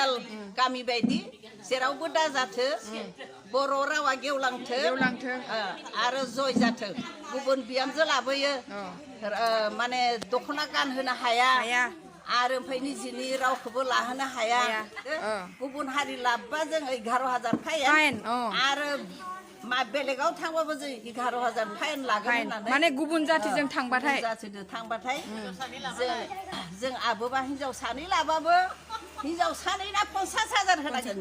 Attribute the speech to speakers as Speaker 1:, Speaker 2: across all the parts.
Speaker 1: आथिखाल गामि बायदि जेरावबो दा जाथो बर' रावा गेवलांथो आरो जय जाथो गुबुन बिहामजो लाबोयो माने दख'ना गानहोनो हाया आरो ओमफ्राय निजिनि रावखौबो लाहोनो हाया गुबुन हारि लाबोबा जों 11,000 फाइन आरो मा बेलेगाव थांबाबो जों 11,000 फाइन लागोन होननानै
Speaker 2: माने गुबुन जातिजों थांबाथाय
Speaker 1: जों आबोबा हिनजाव सानै लाबाबो हिनजाव सानैना 50,000 होनांगोन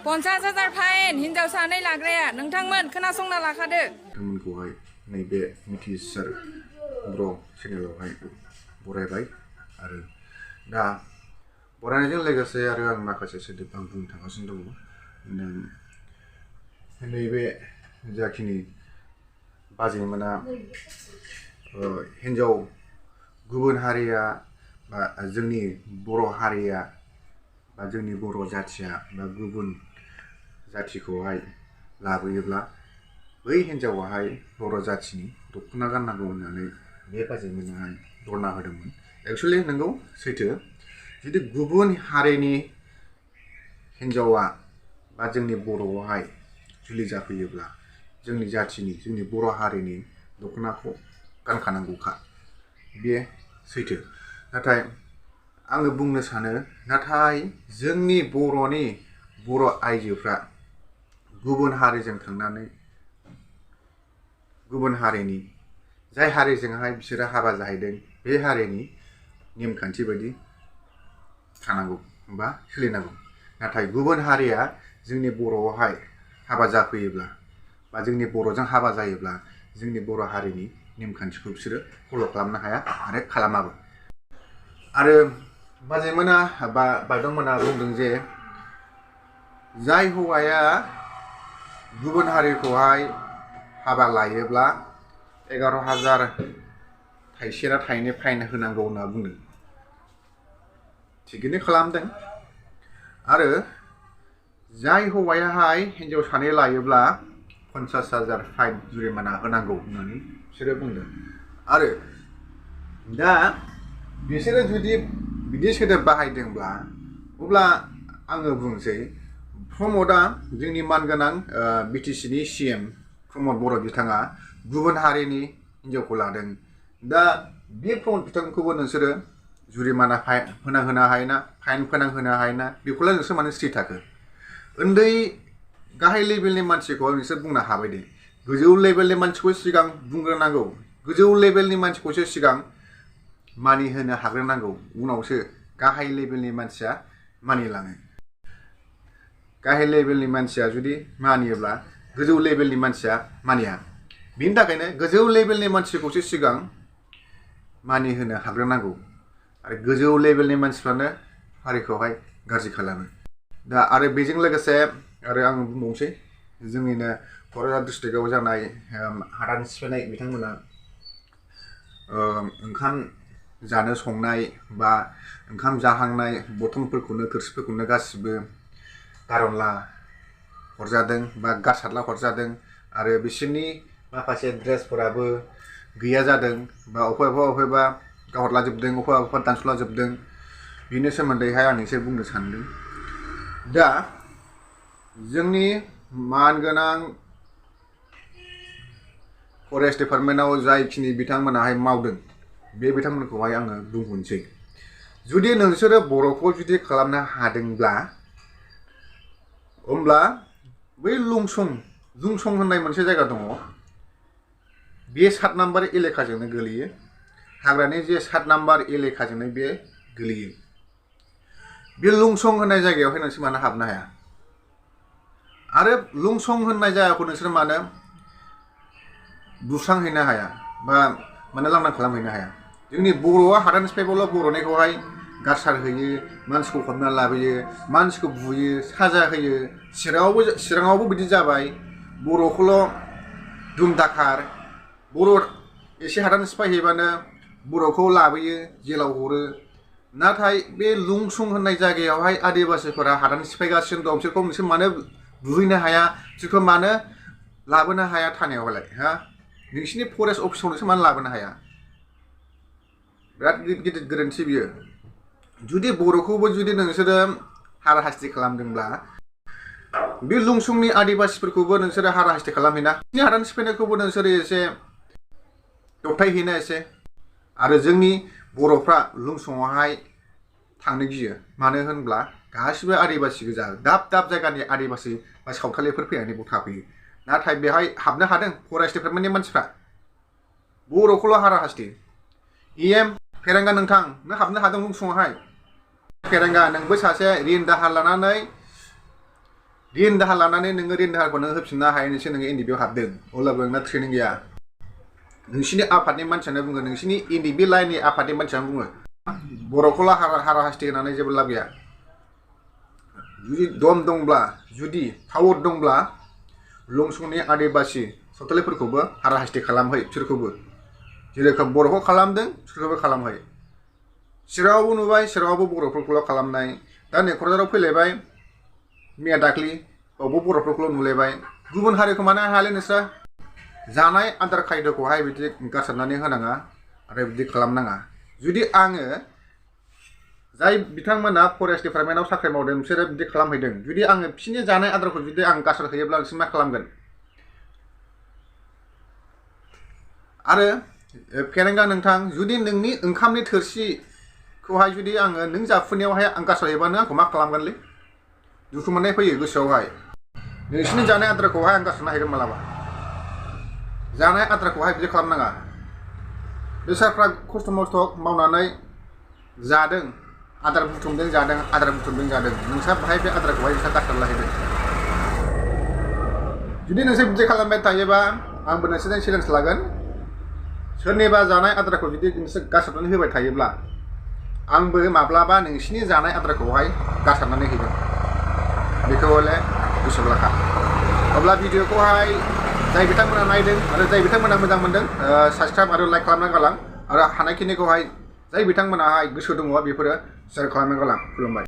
Speaker 2: 50,000 फाइन हिनजाव सानै लाग्राया नोंथांमोन खोनासंना लाखादो
Speaker 3: नोंथांमोनखौहाय नैबे मिथिसार बर' चेनेलावहाय बरायबाय आरो दा बरायनायजों लोगोसे आरो आं माखासे सोदोब आं बुंनो थांगासिनो दङ नैबे जाखिनि बाजैमोना हिनजाव गुबुन हारिया बा जोंनि बर' हारिया बा जोंनि बर' जाथिया बा गुबुन जाथिखौहाय लाबोयोब्ला बै हिनजावाहाय बर' जाथिनि दख'ना गाननांगौ होननानै बे बाजैमोनाहाय बरना होदोंमोन एक्सुवेलि नंगौ सैथो जुदि गुबुन हारिनि हिनजावा बा जोंनि बर'आवहाय जुलि जाफैयोब्ला जोंनि जाथिनि जोंनि बर' हारिनि दख'नाखौ गानखानांगौखा बे सैथो नाथाय आङो बुंनो सानो नाथाय जोंनि बर' आइजोफ्रा गुबुन हारिजों थांनानै गुबुन हारिनि जाय हारिजोंहाय बिसोरो हाबा जाहैदों बे हारिनि नेमखान्थि बायदि थानांगौ बा सोलिनांगौ नाथाय गुबुन हारिया जोंनि बर'आवहाय हाबा जाफैयोब्ला बा जोंनि बर'जों हाबा जायोब्ला जोंनि बर' हारिनि नेमखान्थिखौ बिसोरो फल' खालामनो हाया आरो खालामाबो आरो बाजैमोना बा बायदंमोना बुंदों जे जाय हौवाया गुबुन हारिखौहाय हाबा लायोब्ला 11,000 थाइसे ना थाइनै फाइन होनांगौ होनना बुंदों थिगैनो खालामदों आरो जाय हौवायाहाय हिनजाव सानै लायोब्ला 50,000 फाइन जुरिमाना होनांगौ होननानै बिसोरो बुंदों आरो दा बिसोरो जुदि बिदि सोदोब बाहायदोंब्ला अब्ला आङो बुंसै प्रमदआ जोंनि मानगोनां बिटिसिनि CM प्रमद बर' बिथाङा गुबुन हारिनि हिनजावखौ लादों दा बे प्रमद बिथांखौबो नोंसोरो जुरिमाना फोनांहोनो हायोना फाइन फोनांहोनो हायोना बेखौलाय नोंसोर मानो स्ट्रिक्ट थाखो उन्दै गाहाय लेभेलनि मानसिखौ नोंसोर बुंनो हाबाय दे गोजौ लेभेलनि मानसिखौ सिगां बुंग्रोनांगौ गोजौ लेभेलनि मानसिखौसो सिगां मानि होनो हाग्रोनांगौ उनावसो गाहाय लेभेलनि मानसिया मानिलाङो गाहाय लेभेलनि मानसिया जुदि मानियोब्ला गोजौ लेभेलनि मानसिया मानिया बिनि थाखायनो गोजौ लेभेलनि मानसिखौसो सिगां मानि होनो हाग्रोनांगौ आरो गोजौ लेभेलनि मानसिफ्रानो हारिखौहाय गाज्रि खालामो दा आरो बेजों लोगोसे आरो आं बुंबावनोसै जोंनिनो क'क्राझार डिस्ट्रिक्टआव जानाय हादान सिफायनाय बिथांमोना ओंखाम जानो संनाय बा ओंखाम जाहांनाय बर्थनफोरखौनो थोरसिफोरखौनो गासिबो गारहरला हरजादों बा गारसारला हरजादों आरो बिसोरनि माखासे ड्रेसफोराबो गैया जादों बा अबेबा गाहरलाजोबदों अबेबा दानस'लाजोबदों बिनि सोमोन्दैहाय आं एसे बुंनो सानदों दा जोंनि मानगोनां फरेस्ट डिपार्टमेन्टआव जायखिनि बिथांमोनाहाय मावदों बे बिथांमोनखौहाय आङो बुंहरनोसै जुदि नोंसोरो बर'खौ जुदि खालामनो हादोंब्ला होमब्ला बै लुंसं होननाय मोनसे जायगा दङ बे 7 नाम्बार एलेखाजोंनो गोलैयो हाग्रानि जे 7 नाम्बार एलेखाजोंनो बे गोलैयो बे लुंसं होननाय जायगायावहाय नोंसोर मानो हाबनो हाया आरो लुंसं होननाय जायगाखौ नोंसोर मानो बुस्रांहैनो हाया बा मानो लांदां खालामहैनो हाया जोंनि बर'आ हादान सिफायबाल' बर'निखौहाय गारसार होयो मानसिखौ हमना लाबोयो मानसिखौ बुयो साजा होयो चिराङावबो बिदि जाबाय बर'खौल' दुमदाखार बर' एसे हादान सिफायहैबानो बर'खौ लाबोयो जेलाव हरो नाथाय बे लुंसं होननाय जायगायावहाय आदिबासिफोरा हादान सिफायगासिनो दं बिसोरखौ नोंसोर मानो बुहैनो हाया बिसोरखौ मानो लाबोनो हाया थानायावहाय हा नोंसिनि फरेस्ट अफिसाव नोंसोर मानो लाबोनो हाया बिराद गिदिर गोरोन्थि बियो जुदि बर'खौबो जुदि नोंसोरो हाराहास्ति खालामदोंब्ला बे लुंसुंनि आदिबासिफोरखौबो नोंसोरो हाराहास्ति खालामहैना हादान सिफायनायखौबो नोंसोरो एसे दबथायहैना एसे आरो जोंनि बर'फ्रा लुंसुङावहाय थांनो गियो मानो होनब्ला गासिबो आदिबासि गोजा दाब दाब जायगानि आदिबासि बा सावथालिफोर फैनानै बाव थाफैयो नाथाय बेहाय हाबनो हादों फरेस्ट डिपार्टमेन्टनि मानसिफ्रा बर'खौल' हाराहास्ति फेरेंगा नोंथां नों हाबनो हादों लुंसुङावहाय फेरेंगा नोंबो सासे रिन दाहार लानानै नोङो रिन दाहारखौ नों होफिननो हायैनोसो नोङो एनडिबिआव हाबदों अब्लाबो नोंना ट्रेनिं गैया नोंसिनि आफादनि मानसियानो बुङो नोंसिनि एनडिबि लाइननि आफादनि मानसियानो बुङो बर'खौल' हाराहास्ति होनानै जेबो लाब गैया जुदि दम दंब्ला जुदि पावार दंब्ला लुंसुंनि आदिबासि सावथालिफोरखौबो हाराहास्ति खालामहै बिसोरखौबो जेरोखोम बर'खौ खालामदों बिसोरखौबो खालामहै चिराङावबो नुबाय चिराङावबो बर'फोरखौल' खालामनाय दा नै क'क्राझाराव फैलायबाय मैया दाख्लि बावबो बर'फोरखौल' नुलायबाय गुबुन हारिखौ मानो हायालै नोंस्रा जानाय आदार खायद'खौहाय बिदि गारसारनानै होनाङा आरो बिदि खालामनाङा जुदि आङो जाय बिथांमोना फरेस्ट डिपार्टमेन्टआव साख्रि मावदों बिसोरो बिदि खालामहैदों जुदि आङो बिसोरनि जानाय आदारखौ जुदि आं गारसार होयोब्ला नोंसोर मा खालामगोन आरो फेरेंगा नोंथां जुदि नोंनि ओंखामनि थोरसिखौहाय जुदि आङो नों जाफुनायावहाय आं गारसार हैयोबा नों आंखौ मा खालामगोनलै दुखु मोननाय फैयो गोसोआवहाय नोंसिनि जानाय आदारखौहाय आं गारसारना हैगोन मालाबा जानाय आदारखौहाय बिदि खालामनाङा बेसारफ्रा खस्थ' मस्थ' मावनानै जादों आदार बुथुमदों जादों नोंस्रा बाहाय बे आदारखौहाय नोंस्रा गारसारना हैदों जुदि नोंसोर बिदि खालामबाय थायोबा आंबो नोंसोरजों चेलेन्ज लागोन सोरनिबा जानाय आदारखौ जुदि नोंसोर गारसारनानै होबाय थायोब्ला आंबो माब्लाबा नोंसिनि जानाय आदारखौहाय गारसारनानै हैगोन बेखौ हले गोसोआव लाखा अब्ला भिडिअखौहाय जाय बिथांमोना नायदों आरो जाय बिथांमोना मोजां मोनदों साबसक्राइब आरो लाइक खालामना गालां आरो हानायखिनिखौहाय जाय बिथांमोनाहाय गोसो दङ बेफोरो शेयार खालामना गालां खुलुमबाय।